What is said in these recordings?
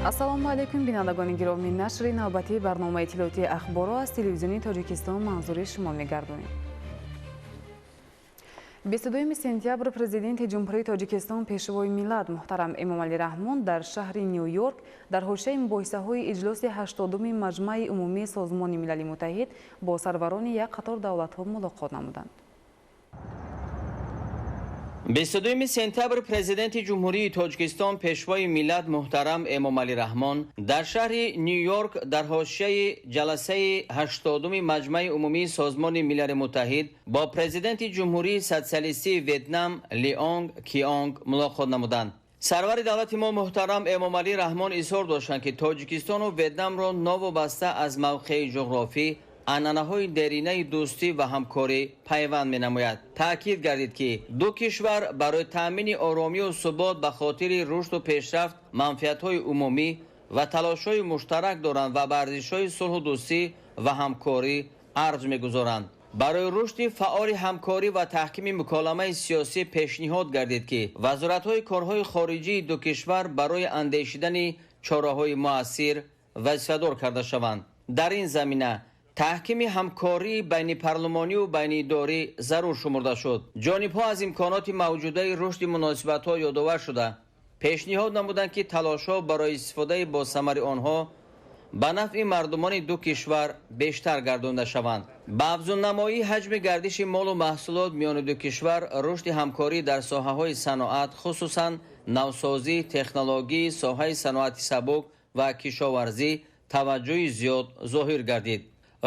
Ассалому алайкум, бинандагони гиромӣ! Нашри навбатии барномаи иттилоотии Ахборро аз Телевизиони Тоҷикистон манзури шумо мегардонем. 22 сентябр Президенти Ҷумҳурии Тоҷикистон, Пешвои миллат муҳтарам Эмомалӣ Раҳмон дар шаҳри Ню Йорк дар ҳошияи мубоҳисаҳои иҷлоси 80-уми Маҷмаи Умумии Созмони Милали Муттаҳид бо сарварони як қатор давлатҳо мулоқот намуданд. 22 сентябр Президенти Ҷумҳурии Тоҷикистон, Пешвои миллат муҳтарам Эмомалӣ Раҳмон дар шаҳри Ню Йорк дар ҳошияи ҷаласаи 80-уми Маҷмаи Умумии Созмони Милали Муттаҳид бо Президенти Ҷумҳурии Социалистии Ветнам Лионг Кионг мулоқот намуданд. Сарвари давлати мо муҳтарам Эмомалӣ Раҳмон изҳор доштанд, ки Тоҷикистону Ветнамро новобаста аз мавқеи ҷуғрофӣ анъанаҳои деринаи дӯстӣ ва ҳамкорӣ пайванд менамояд. Таъкид гардид, ки ду кишвар барои таъмини оромию субот, ба хотири рушду пешрафт манфиатҳои умумӣ ва талошҳои муштарак доранд ва ба арзишҳои сулҳу дӯстӣ ва ҳамкорӣ арҷ мегузоранд. Барои рушди фаъоли ҳамкорӣ ва таҳкими муколамаи сиёсӣ пешниҳод гардид, ки вазоратҳои корҳои хориҷии ду кишвар барои андешидани чораҳои муассир вазифадор карда шаванд. Дар ин замина таҳкими ҳамкории байнипарлумонию байниидорӣ зарур шумурда шуд. Ҷонибҳо аз имконоти мавҷудаи рушди муносибатҳо ёдовар шуда, пешниҳод намуданд, ки талошҳо барои истифодаи босамари онҳо ба нафъи мардумони ду кишвар бештар гардонда шаванд. Ба афзуннамоии ҳаҷми гардиши молу маҳсулот миёни ду кишвар, рушди ҳамкорӣ дар соҳаҳои саноат, хусусан навсозӣ, технологӣ, соҳаи саноати сабук ва кишоварзӣ таваҷҷӯҳи зиёд зоҳир гардид.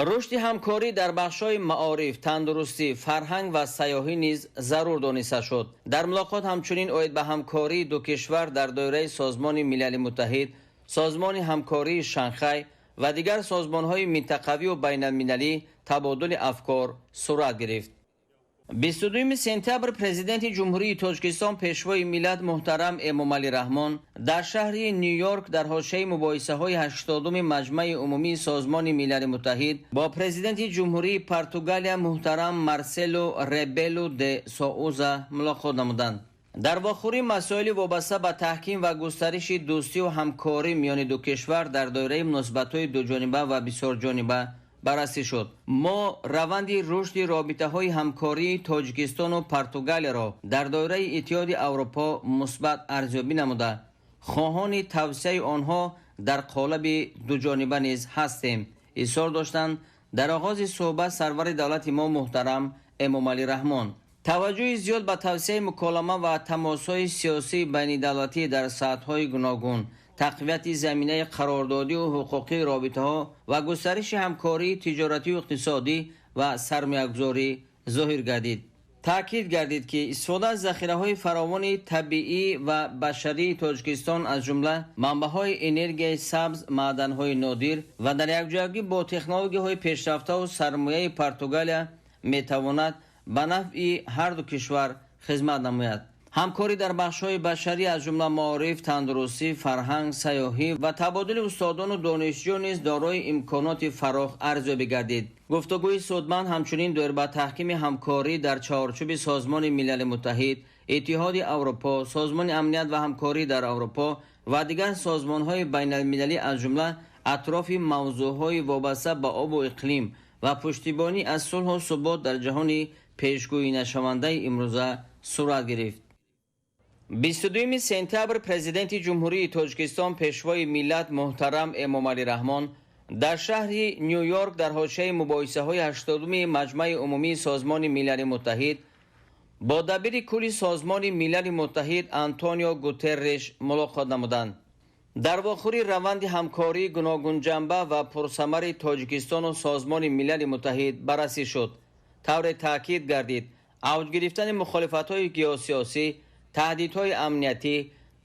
Рушди ҳамкорӣ дар бахшҳои маориф, тандурустӣ, фарҳанг ва сайёҳӣ низ зарур дониста шуд. Дар мулоқот ҳамчунин оид ба ҳамкории ду кишвар дар доираи Созмони Милали Муттаҳид, Созмони Ҳамкории Шанхай ва дигар созмонҳои минтақавию байналмилалӣ табодули афкор сурат гирифт. 22 сентябр Президенти Ҷумҳурии Тоҷикистон, Пешвои миллат муҳтарам Эмомалӣ Раҳмон дар шаҳри Ню Йорк дар ҳошияи мубоҳисаҳои 80-уми Маҷмаи Умумии Созмони Милали Муттаҳид бо Президенти Ҷумҳурии Португалия муҳтарам Марсело Ребелу де Соуза мулоқот намуданд. Дар вохӯрӣ масоили вобаста ба таҳким ва густариши дӯстию ҳамкорӣ миёни ду кишвар дар доираи муносибатҳои дуҷониба ва бисёрҷониба баррасӣ шуд. Мо раванди рушди робитаҳои ҳамкории Тоҷикистону Португалияро дар доираи Иттиҳоди Аврупо мусбат арзёбӣ намуда, хоҳони тавсеаи онҳо дар қолаби дуҷониба низ ҳастем, изҳор доштанд дар оғози суҳбат сарвари давлати мо муҳтарам Эмомалӣ Раҳмон. Таваҷҷӯҳи зиёд ба тавсеаи муколама ва тамосҳои сиёсии байнидавлатӣ дар сатҳҳои гуногун, тақвияти заминаи қарордодию ҳуқуқии робитаҳо ва густариши ҳамкории тиҷоратию иқтисодӣ ва сармоягузорӣ зоҳир гардид. Таъкид гардид, ки истифода аз захираҳои фаровони табиӣ ва башарии Тоҷикистон, аз ҷумла манбаъҳои энергияи сабз, маъданҳои нодир ва дар якҷоягӣ бо технологияҳои пешрафтаву сармояи Португалия метавонад ба нафъи ҳарду кишвар хизмат намояд. Ҳамкорӣ дар бахшҳои башарӣ, аз ҷумла маориф, тандурустӣ, фарҳанг, сайёҳӣ ва табодули устодону донишҷӯ низ дорои имконоти фарох арзёбӣ гардид. Гуфтугӯи судманд ҳамчунин доир ба таҳкими ҳамкорӣ дар чаҳорчӯби Созмони Милали Муттаҳид, Иттиҳоди Аврупо, Созмони Амният ва Ҳамкорӣ дар Аврупо ва дигар созмонҳои байналмилалӣ, аз ҷумла атрофи мавзӯъҳои вобаста ба обу иқлим ва пуштибонӣ аз сулҳу субот дар ҷаҳони пешгӯинашавандаи имрӯза сурат гирифт. 22 сентябр Президенти Ҷумҳурии Тоҷикистон, Пешвои миллат муҳтарам Эмомалӣ Раҳмон дар шаҳри Ню Йорк дар ҳошияи мубоҳисаҳои 80-уми Маҷмаи Умумии Созмони Милали Муттаҳид бо дабири кулли Созмони Милали Муттаҳид Антонио Гутерреш мулоқот намуданд. Дар вохӯрӣ раванди ҳамкории гуногунҷанба ва пурсамари Тоҷикистону Созмони Милали Муттаҳид баррасӣ шуд. Тавре таъкид гардид, авҷ гирифтани мухолифатҳои геосиёсӣ, таҳдидҳои амниятӣ,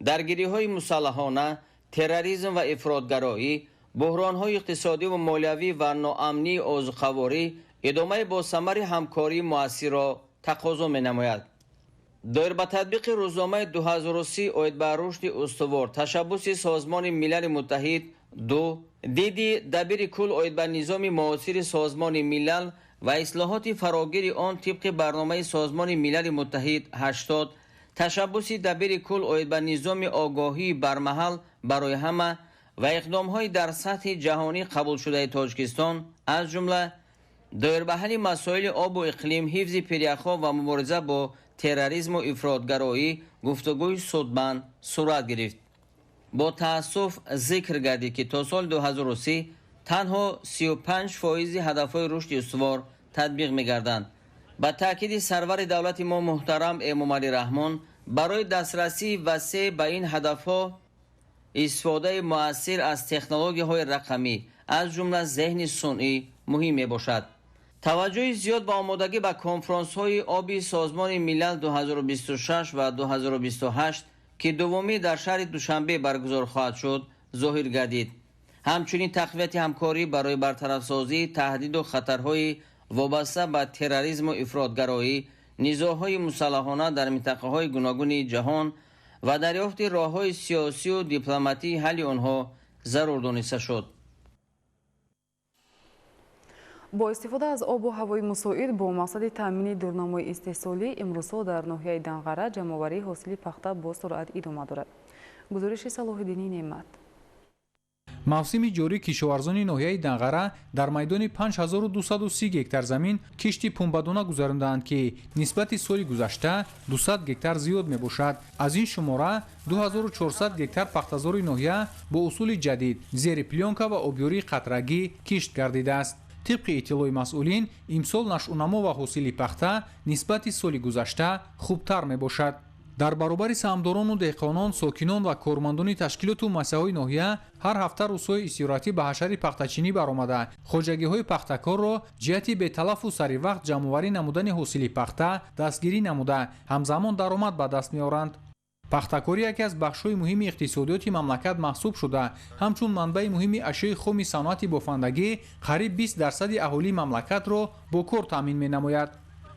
даргириҳои мусаллаҳона, терроризм ва ифротгароӣ, буҳронҳои иқтисодиву молиявӣ ва ноамнии озуқаворӣ идомаи босамари ҳамкории муассирро тақозо менамояд. Доир ба татбиқи рӯзномаи 2030 оид ба рушди устувор, ташаббуси Созмони Милали Муттаҳид, ду диди дабири кул оид ба низоми муосири Созмони Милал ва ислоҳоти фарогири он тибқи барномаи Созмони Милали Муттаҳид 80, ташаббуси дабири кул оид ба низоми огоҳии бармаҳал барои ҳама ва иқдомҳои дар сатҳи ҷаҳонӣ қабулшудаи Тоҷикистон, аз ҷумла доир ба ҳалли масоили обу иқлим, ҳифзи пиряхҳо ва мубориза бо терроризму ифротгароӣ гуфтугӯи судманд сурат гирифт. Бо таассуф зикр гардид, ки то соли 2030 танҳо 35% ҳадафҳои рушди устувор татбиқ мегарданд. Ба таъкиди сарвари давлати мо муҳтарам Эмомалӣ Раҳмон, барои дастрасии васеъ ба ин ҳадафҳо истифодаи муассир аз технологияҳои рақамӣ, аз ҷумла зеҳни сунъӣ, муҳим мебошад. Таваҷҷӯҳи зиёд ба омодагӣ ба конфронсҳои оби Созмони Милал 2026 ва 2028, ки дуввумӣ дар шаҳри Душанбе баргузор хоҳад шуд, зоҳир гардид. Ҳамчунин тақвияти ҳамкорӣ барои бартарафсозии таҳдиду хатарҳои вобаста ба терроризму ифротгароӣ, низоъҳои мусаллаҳона дар минтақаҳои гуногуни ҷаҳон ва дарёфти роҳҳои сиёсию дипломатии ҳалли онҳо зарур дониста шуд. Бо истифода аз обу ҳавои мусоид бо мақсади таъмини дурнамои истеҳсолӣ, имрӯзҳо дар ноҳияи Данғара ҷамъоварии ҳосили пахта бо суръат идома дорад. Гузориши Салоҳиддини Неъмат. Мавсими ҷорӣ кишоварзони ноҳияи Данғара дар майдони 5230 гектар замин кишти пунбадона гузарондаанд, ки нисбати соли гузашта 200 гектар зиёд мебошад. Аз ин шумора 2400 гектар пахтазори ноҳия бо усули ҷадид зери плёнка ва обёрии қатрагӣ кишт гардидааст. Тибқи иттилои масъулин, имсол нашъунамо ва ҳосили пахта нисбати соли гузашта хубтар мебошад. Дар баробари саҳмдорону деҳқонон, сокинон ва кормандони ташкилоту муассисаҳои ноҳия ҳар ҳафта рӯзҳои истироҳатӣ ба ҳашари пахтачинӣ баромада, хоҷагиҳои пахтакорро ҷиҳати беталафу саривақт ҷамъоварӣ намудани ҳосили пахта дастгирӣ намуда, ҳамзамон даромад ба даст меоранд. Пахтакорӣ яке аз бахшҳои муҳими иқтисодиёти мамлакат маҳсуб шуда, ҳамчун манбаи муҳими ашёи хоми саноати бофандагӣ қариб 20% аҳолии мамлакатро бо кор таъмин менамояд.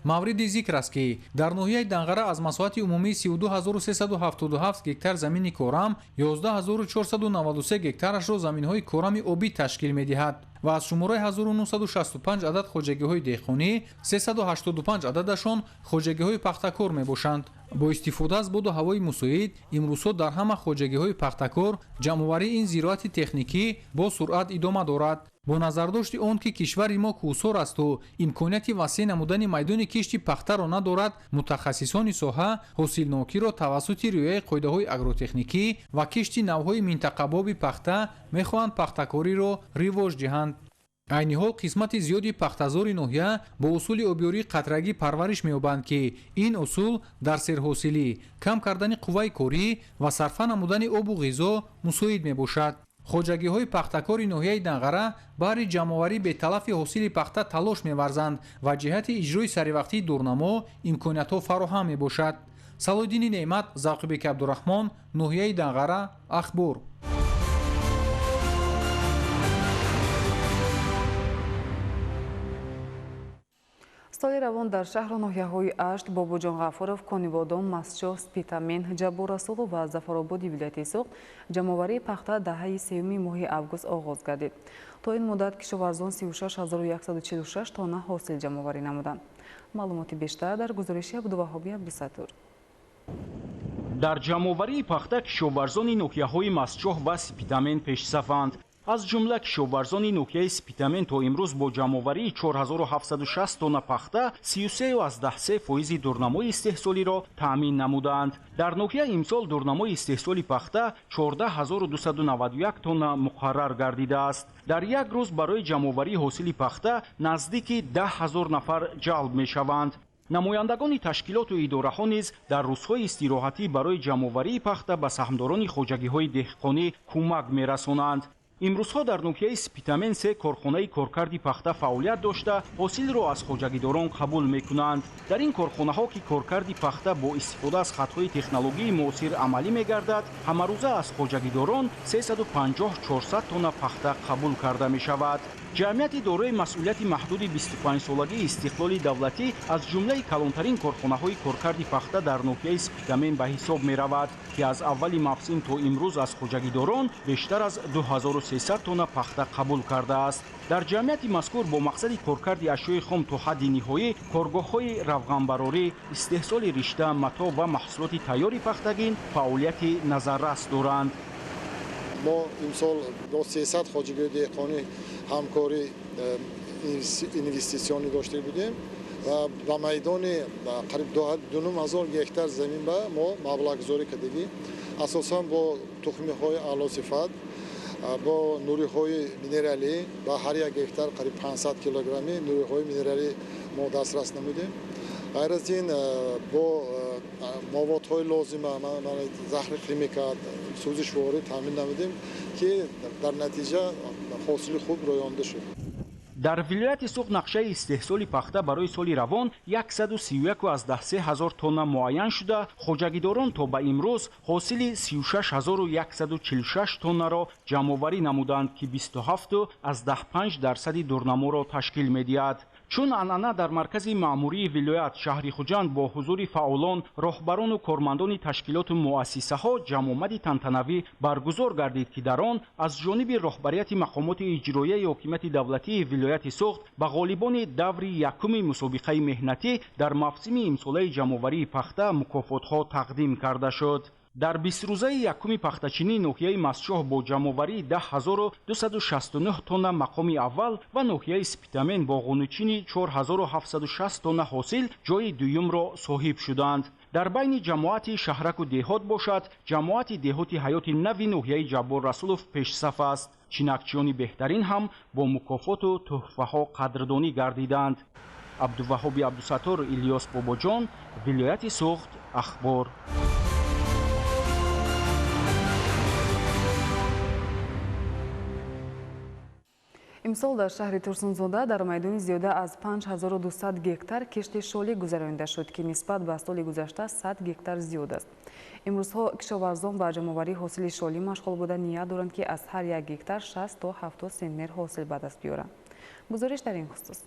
Мавриди зикр аст, ки дар ноҳияи Данғара аз масоҳати умумии 32377 гектар замини корам 11493 гектарашро заминҳои корами обӣ ташкил медиҳад ва аз шумораи 1965 адад хоҷагиҳои деҳқонӣ 385 ададашон хоҷагиҳои пахтакор мебошанд. Бо истифода аз боду ҳавои мусоид имрӯзҳо дар ҳама хоҷагиҳои пахтакор ҷамъоварии ин зироати техникӣ бо суръат идома дорад. Бо назардошти он ки кишвари мо кӯҳсор асту имконияти васеъ намудани майдони кишти пахтаро надорад, мутахассисони соҳа ҳосилнокиро тавассути риояи қоидаҳои агротехникӣ ва кишти навъҳои минтақабоби пахта мехоҳанд пахтакориро ривоҷ диҳанд. Айни ҳол қисмати зиёди пахтазори ноҳия бо усули обёрии қатрагӣ парвариш меёбанд, ки ин усул дар серҳосилӣ, кам кардани қувваи корӣ ва сарфа намудани обу ғизо мусоид мебошад. Хоҷагиҳои пахтакори ноҳияи Данғара баҳри ҷамъоварии беталафи ҳосили пахта талош меварзанд ва ҷиҳати иҷрои саривақтии дурнамо имкониятҳо фароҳам мебошад. Салоҳиддини Неъмат, Завқибеки Абдураҳмон, ноҳияи Данғара, Ахбор. Соли равон дар шаҳру ноҳияҳои Ашт, Бобоҷон Ғафуров, Конибодом, Мастчоҳ, Спитамен, Ҷаббор Расулов ва Зафарободи вилояти Суғд ҷамъоварии пахта даҳаи сеюми моҳи август оғоз гардид. То ин муддат кишоварзон 36146 тонна ҳосил ҷамъоварӣ намуданд. Маълумоти бештар дар гузориши Абдуваҳоби Абдусатур. Дар ҷамъоварии пахта кишоварзони ноҳияҳои Мастчоҳ ва Спитамен пешсафанд. Аз ҷумла кишоварзони ноҳияи Спитамен то имрӯз бо ҷамъоварии 4760 тонна пахта 33,3% дурнамои истеҳсолиро таъмин намудаанд. Дар ноҳия имсол дурнамои истеҳсоли пахта 14291 тонна муқаррар гардидааст. Дар як рӯз барои ҷамъоварии ҳосили пахта наздики 10 000 нафар ҷалб мешаванд. Намояндагони ташкилоту идораҳо низ дар рӯзҳои истироҳатӣ барои ҷамъоварии пахта ба саҳмдорони хоҷагиҳои деҳқонӣ кӯмак мерасонанд. Имрӯзҳо дар ноҳияи Спитамен се корхонаи коркарди пахта фаъолият дошта, ҳосилро аз хоҷагидорон қабул мекунанд. Дар ин корхонаҳо, ки коркарди пахта бо истифода аз хатҳои технологияи муосир амалӣ мегардад, ҳамарӯза аз хоҷагидорон 350-400 тонна пахта қабул карда мешавад. Ҷамъияти дорои масъулияти маҳдуди 25-солагии истиқлоли давлатӣ аз ҷумлаи калонтарин корхонаҳои коркарди пахта дар ноҳияи Спитамен ба ҳисоб меравад, ки аз аввали мавсим то имрӯз аз хоҷагидорон бештар аз 2300 тонна пахта қабул кардааст. Дар ҷамъияти мазкур бо мақсади коркарди ашёи хом то ҳадди ниҳоӣ коргоҳҳои равғанбарорӣ, истеҳсоли ришта, матоъ ва маҳсулоти тайёри пахтагин фаъолияти назаррас доранд. Мо имсол бо 300 хоҷагии деҳқонӣ ҳамкорӣ инвеститсионӣ дошта будем ва ба майдони қариб 2,5 ҳазор гектар замин ба мо маблағгузорӣ кардагӣ, асосан бо тухмиҳои аълосифат, бо нуриҳои минералӣ. Ба ҳар як гектар қариб 500 килограмми нуриҳои минералӣ мо дастрас намудем. Ғайр аз ин, бо моводҳои лозима, заҳри химикат, сӯзишворӣ таъмин намудем, ки дар натиҷа ҳосили хуб рӯёнда шуд. Дар вилояти Суғд нақшаи истеҳсоли пахта барои соли равон 131,3 ҳазор тонна муайян шуда, хоҷагидорон то ба имрӯз ҳосили 36 146 тоннаро ҷамъоварӣ намуданд, ки 27,5 дарсади дурнаморо ташкил медиҳад. Чун анъана, дар маркази маъмурии вилоят, шаҳри Хуҷанд, бо ҳузури фаъолон, роҳбарону кормандони ташкилоту муассисаҳо ҷамъомади тантанавӣ баргузор гардид, ки дар он аз ҷониби роҳбарияти мақомоти иҷроияи ҳокимияти давлатии вилояти Суғд ба ғолибони даври якуми мусобиқаи меҳнатӣ дар мавсими имсолаи ҷамъоварии пахта мукофотҳо тақдим карда шуд. Дар 20 рӯзаи якуми пахтачинии ноҳияи Мастчоҳ бо ҷамъоварии 10 269 тонна мақоми аввал ва ноҳияи Спитамен бо ғунучини 4760 тонна ҳосил ҷойи дуюмро соҳиб шуданд. Дар байни ҷамоати шаҳраку деҳот бошад, ҷамоати деҳоти Ҳаёти Нави ноҳияи Ҷаббор Расулов пешсаф аст. Чинакчиёни беҳтарин ҳам бо мукофоту тӯҳфаҳо қадрдонӣ гардиданд. Абдуваҳоби Абдусаттор, Илёс Бобоҷон, вилояти Суғд, Ахбор. Имсол дар шаҳри Турсунзода дар майдони зиёда аз 5200 гектар кишти шолӣ гузаронида шуд, ки нисбат ба соли гузашта 100 гектар зиёд аст. Имрӯзҳо кишоварзон ба ҷамъоварии ҳосили шолӣ машғул буда, ният доранд, ки аз ҳар як гектар 60 то 70 центнер ҳосил ба даст биёранд. Гузориш дар ин хусус.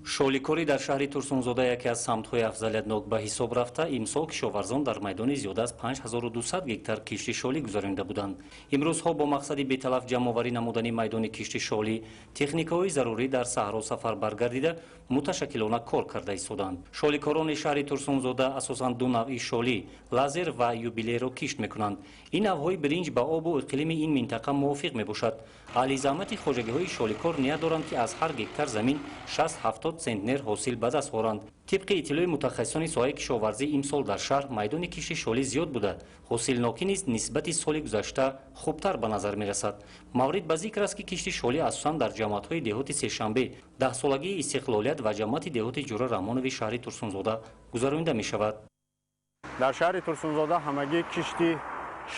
Шоликорӣ дар шаҳри Турсунзода яке аз самтҳои афзалиятнок ба ҳисоб рафта, имсол кишоварзон дар майдони зиёда аз 5200 гектар кишти шолӣ гузаронида буданд. Имрӯзҳо бо мақсади беталаф ҷамъоварӣ намудани майдони кишти шолӣ техникаҳои зарурӣ дар саҳро сафарбар гардида, муташаккилона кор карда истоданд. Шоликорони шаҳри Турсунзода асосан ду навъи шолӣ, лазер ва юбилейро кишт мекунанд. Ин навъҳои биринҷ ба обу иқлими ин минтақа мувофиқ мебошад. Аҳли заҳмати хоҷагиҳои шоликор ният доранд, ки аз ҳар гектар замин 60-70 центнер ҳосил ба даст оранд. Тибқи иттилои мутахассисони соҳаи кишоварзӣ, имсол дар шаҳр майдони кишти шолӣ зиёд буда, ҳосилнокӣ низ нисбати соли гузашта хубтар ба назар мерасад. Маврид ба зикр аст, ки кишти шолӣ асосан дар ҷамоатҳои деҳоти Сешанбе, Даҳсолагии истиқлолият ва ҷамоати деҳоти Ҷура Раҳмонови шаҳри Турсунзода гузаронида мешавад. Дар шаҳри Турсунзода ҳамагӣ кишти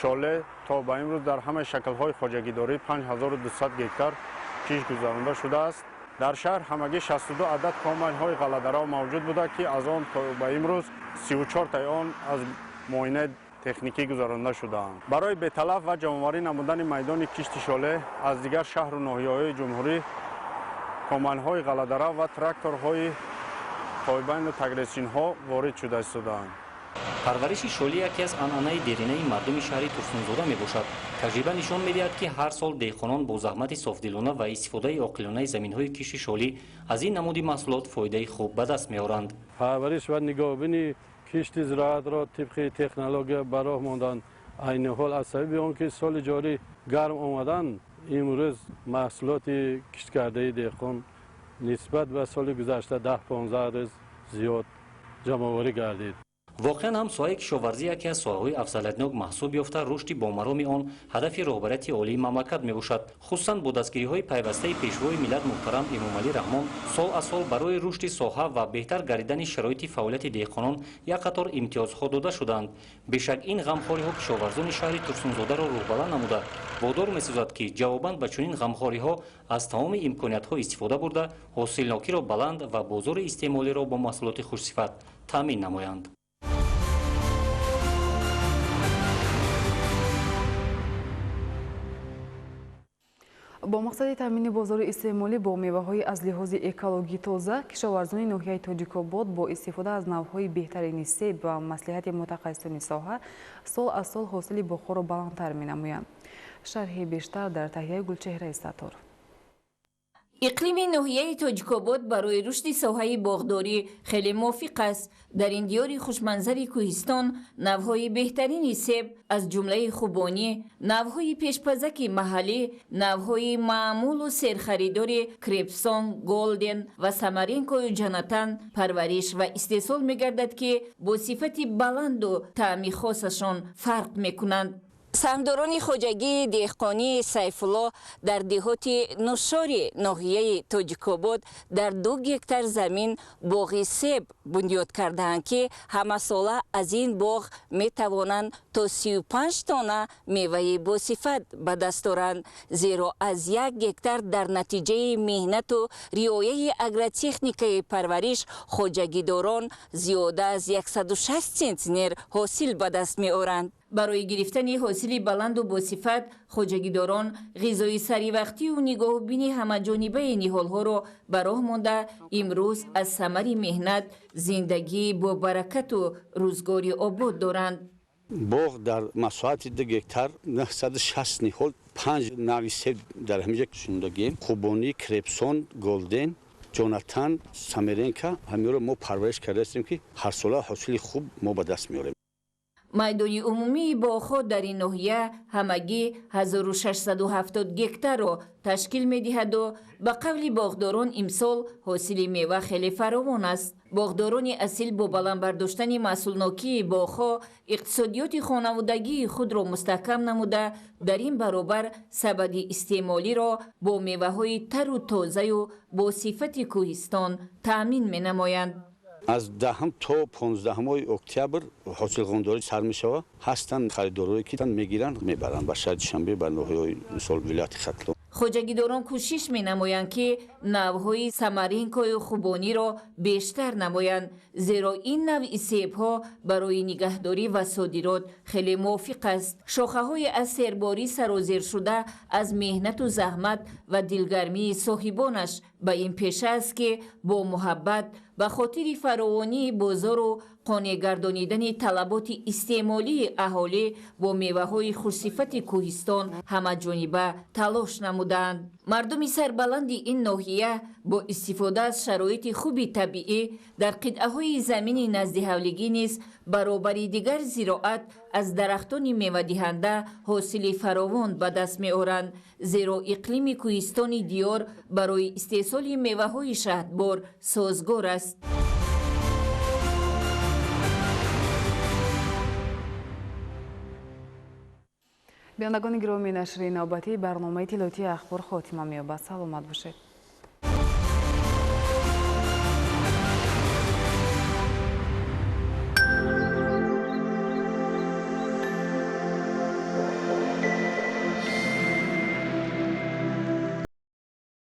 шоле то ба имрӯз дар ҳамаи шаклҳои хоҷагидорӣ 5200 гектар кишт гузаронида шудааст. Дар шаҳр ҳамагӣ 62 адад комбайнҳои ғалладарав мавҷуд буда, ки аз он то ба имрӯз 34таи он аз муоинаи техникӣ гузаронида шудаанд. Барои беталаф ва ҷамъоварӣ намудани майдони кишти шоле аз дигар шаҳру ноҳияҳои ҷумҳурӣ комбайнҳои ғалладарав ва тракторҳои пойбанду тагрезчинҳо ворид шуда истодаанд. Парвариши шолӣ яке аз анъанаи деринаи мардуми шаҳри Турсунзода мебошад. Таҷриба нишон медиҳад, ки ҳар сол деҳқонон бо заҳмати софдилона ва истифодаи оқилонаи заминҳои кишти шолӣ аз ин намуди маҳсулот фоидаи хуб ба даст меоранд. Парвариш ва нигаҳбонии кишти зироатро тибқи технология ба роҳ монданд. Айни ҳол, аз сабаби он ки соли ҷорӣ гарм омадан, имрӯз маҳсулоти кишткардаи деҳқон нисбат ба соли гузашта 10-15 рӯз зиёд ҷамъоварӣ гардид. Воқеан ҳам, соҳаи кишоварзӣ яке аз соҳаҳои афзалиятнок маҳсуб ёфта, рушди бомароми он ҳадафи роҳбарияти олии мамлакат мебошад. Хусусан бо дастгириҳои пайвастаи Пешвои миллат муҳтарам Эмомалӣ Раҳмон сол аз сол барои рушди соҳа ва беҳтар гардидани шароити фаъолияти деҳқонон як қатор имтиёзҳо дода шудаанд. Бешак, ин ғамхориҳо кишоварзони шаҳри Турсунзодаро рӯҳбаланд намуда, водор месозад, ки ҷавобан ба чунин ғамхориҳо аз тамоми имкониятҳо истифода бурда, ҳосилнокиро баланд ва бозори истеъмолиро бо маҳсулоти хушсифат таъмин намоянд. Бо мақсади таъмини бозори истеъмолӣ бо меваҳои аз лиҳози экологӣ тоза, кишоварзони ноҳияи Тоҷикобод бо истифода аз навъҳои беҳтарини себ ва маслиҳати мутахассисони соҳа сол аз сол ҳосили боғҳоро баландтар менамоянд. Шарҳи бештар дар таҳияи Гулчеҳраи Саттор. Иқлими ноҳияи Тоҷикобод барои рушди соҳаи боғдорӣ хеле мувофиқ аст. Дар ин диёри хушманзари кӯҳистон навъҳои беҳтарини себ аз ҷумлаи хубонӣ, навъҳои пешпазаки маҳаллӣ, навъҳои маъмулу серхаридори Крепсон, Голден ва Самаренкою Ҷанатан парвариш ва истеҳсол мегардад, ки бо сифати баланду таъми хосашон фарқ мекунанд. Саҳмдорони хоҷагии деҳқонии Сайфулло дар деҳоти Нушори ноҳияи Тоҷикобод дар 2 гектар замин боғи себ бунёд кардаанд, ки ҳамасола аз ин боғ метавонанд то 35 тонна меваи босифат ба даст оранд, зеро аз 1 гектар дар натиҷаи меҳнату риояи агротехникаи парвариш хоҷагидорон зиёда аз 160 центнер ҳосил ба даст меоранд. Барои гирифтани ҳосили баланду босифат хоҷагидорон ғизои саривақтию нигоҳубини ҳамаҷонибаи ниҳолҳоро ба роҳ монда, имрӯз аз самари меҳнат зиндагии бобаракату рӯзгори обод доранд. Боғ дар масоҳати 2 гектар 960 ниҳол, 5 нави себ дар ҳаминҷа шинондагием: хубонӣ, Крепсон, Голден, Ҷонатан, Самаренка. Ҳаминро мо парвариш кардаастем, ки ҳарсола ҳосили хуб мо ба даст меорем. Майдони умумии боғҳо дар ин ноҳия ҳамагӣ 1670 гектарро ташкил медиҳаду ба қавли боғдорон имсол ҳосили мева хеле фаровон аст. Боғдорони асил бо баланд бардоштани маҳсулнокии боғҳо иқтисодиёти хонаводагии худро мустаҳкам намуда, дар ин баробар сабади истеъмолиро бо меваҳои тару тозаю бо сифати кӯҳистон таъмин менамоянд. Аз 10 то 15 октябр ҳосилғондорӣ сар мешавад. Ҳастанд харидорое, ки мегиранд, мебаранд ба шаҳри Душанбе, ба ноҳияҳои, мисол, вилояти Хатлон. Хоҷагидорон кӯшиш менамоянд, ки навъҳои самаринкою хубониро бештар намоянд, зеро ин навъи себҳо барои нигаҳдорӣ ва содирот хеле мувофиқ аст. Шохаҳои аз серборӣ сарозершуда аз меҳнату заҳмат ва дилгармии соҳибонаш ба ин пеша аст, ки бо муҳаббат ба хотири фаровонии бозору қонеъ гардонидани талаботи истеъмолии аҳолӣ бо меваҳои хушсифати кӯҳистон ҳамаҷониба талош намуданд. Мардуми сарбаланди ин ноҳия бо истифода аз шароити хуби табиӣ дар қитъаҳои замини наздиҳавлигӣ низ баробари дигар зироат аз дарахтони мевадиҳанда ҳосили фаровон ба даст меоранд, зеро иқлими кӯҳистони диёр барои истеҳсоли меваҳои шаҳдбор созгор аст. Бинандагони гиромӣ, нашри навбатии барномаи иттилоотии Ахбор хотима меёбад. Саломат бошед.